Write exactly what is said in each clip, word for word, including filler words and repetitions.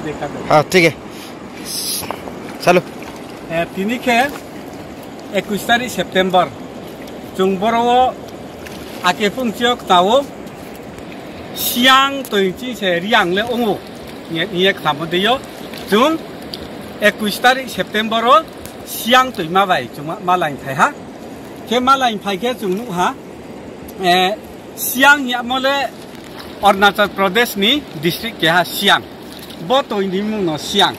ঠিক আছে। চালু। এ, tini khe একুশ তারিখ September. Chung boro wo ake phungchi yo kta wo Siang toi chi se Reang le ong ou. Hing ye, hing ye kta mo dei yo. Chung একুশ তারিখ September wo Siang toi ma bai chung ma, malai phai ha. Khe malai phai khe chung nuh ha. E, Siang hing yamo le Arunachal Pradesh ni district keha Siang. Bo toi ni mmung no Siang.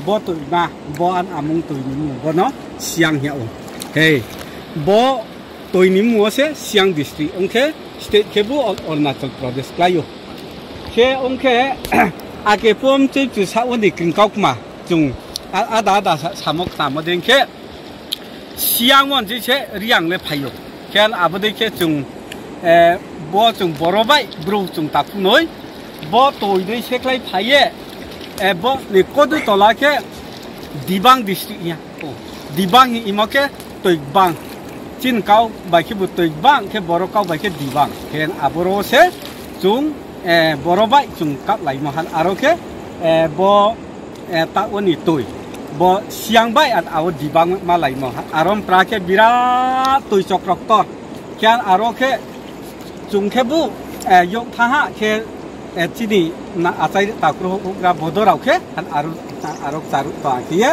Bo toi ma, bo an amung toi ni mmung, bo no Siang hing yag ou. Hei, bo toi ni mmung wo se Siang district ong khe, state khe bo Ar-, Arunachal Pradesh klái ou. Khe ong khe, ake pom chei chu sa wo ni kringkaukma chung a-, ada ada sa-, samo kta mo dei khe, Siang wo ni se Reang le phai ou. Khe abo dei khe chung, e, bo chung boro bai bru chung takhu noi. Bo toi dei se klái phai ye, e, bo ni kodu tola khe Dibang district hing ya. Dibang hing imo khe toi gbang. Chini kau bai khebu toi gbang khe boro kau bai khe Dibang. Khe aboro se chung, e, boro bai chung kaplaimo han aro khe, e, bo, e, taoh wo ni toi. Bo Siang bai an abo Dibang malaimo han. Aro mpra khe birat toi chokro ktor. Khe aro khe chung khebu, e, youh thanng ha khe, e, chini na achai takhu houhgra bodo rao khe, an aro, aro kcharuh tong khe ye,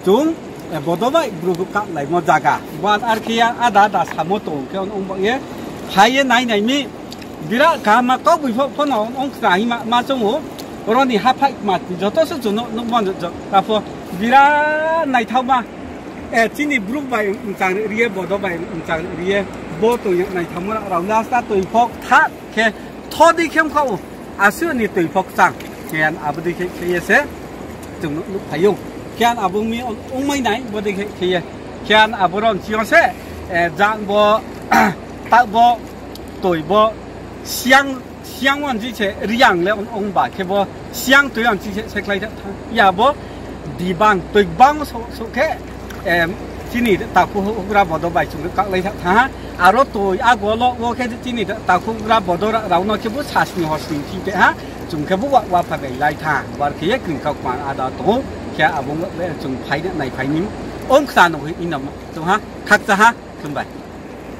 chung, e, bodo bai bru kaplaimo zaga. Bo ar khe ya ada ada samo tong khe ong ba ye, phai ye nai nai mi, birat kaham ma kaugboipho pho no ong khna hing ma, ma choung ou, oro ni haphai kma joto se chung no nuhmo jo, jo, ta pho, birat naithaoma, e, chini bru bai mchang ri ye, bodo bai mchang ri ye, bo toi naithaoma rao le asta toi pho kthah khe tho dei khe ongkha ou, asuh ni toi pho kchang. Khe abo dei khe, khe ye se chung no nuhphai ou. Khe abo mi ong, ongmai nai bo dei khe, khe ye. Khe aboro ni sing yo se, e, jang bo, taoh bo, toi bo, Siang, Siang wo ni se Reang le ong, ong ba khe bo Siang toi wo ni se, se klái tha-, tha-, ya bo Dibang, toi gbang so, so khe, e, chini takhu houhgra bodo bai chung kaklái tha-, thanng ha. Aro toi agolo wo khe chini takhu houhgra bodo ra-, rao no khebu sasni hosni thing khe ha, chung khebu wa, wa pha bai lai thanng ha. Bar khe ye kringkaukma ada tong ou, khe abo le chung phai nai phai ni ong khna no hing ino chung ha, khakchang ha, khumbai.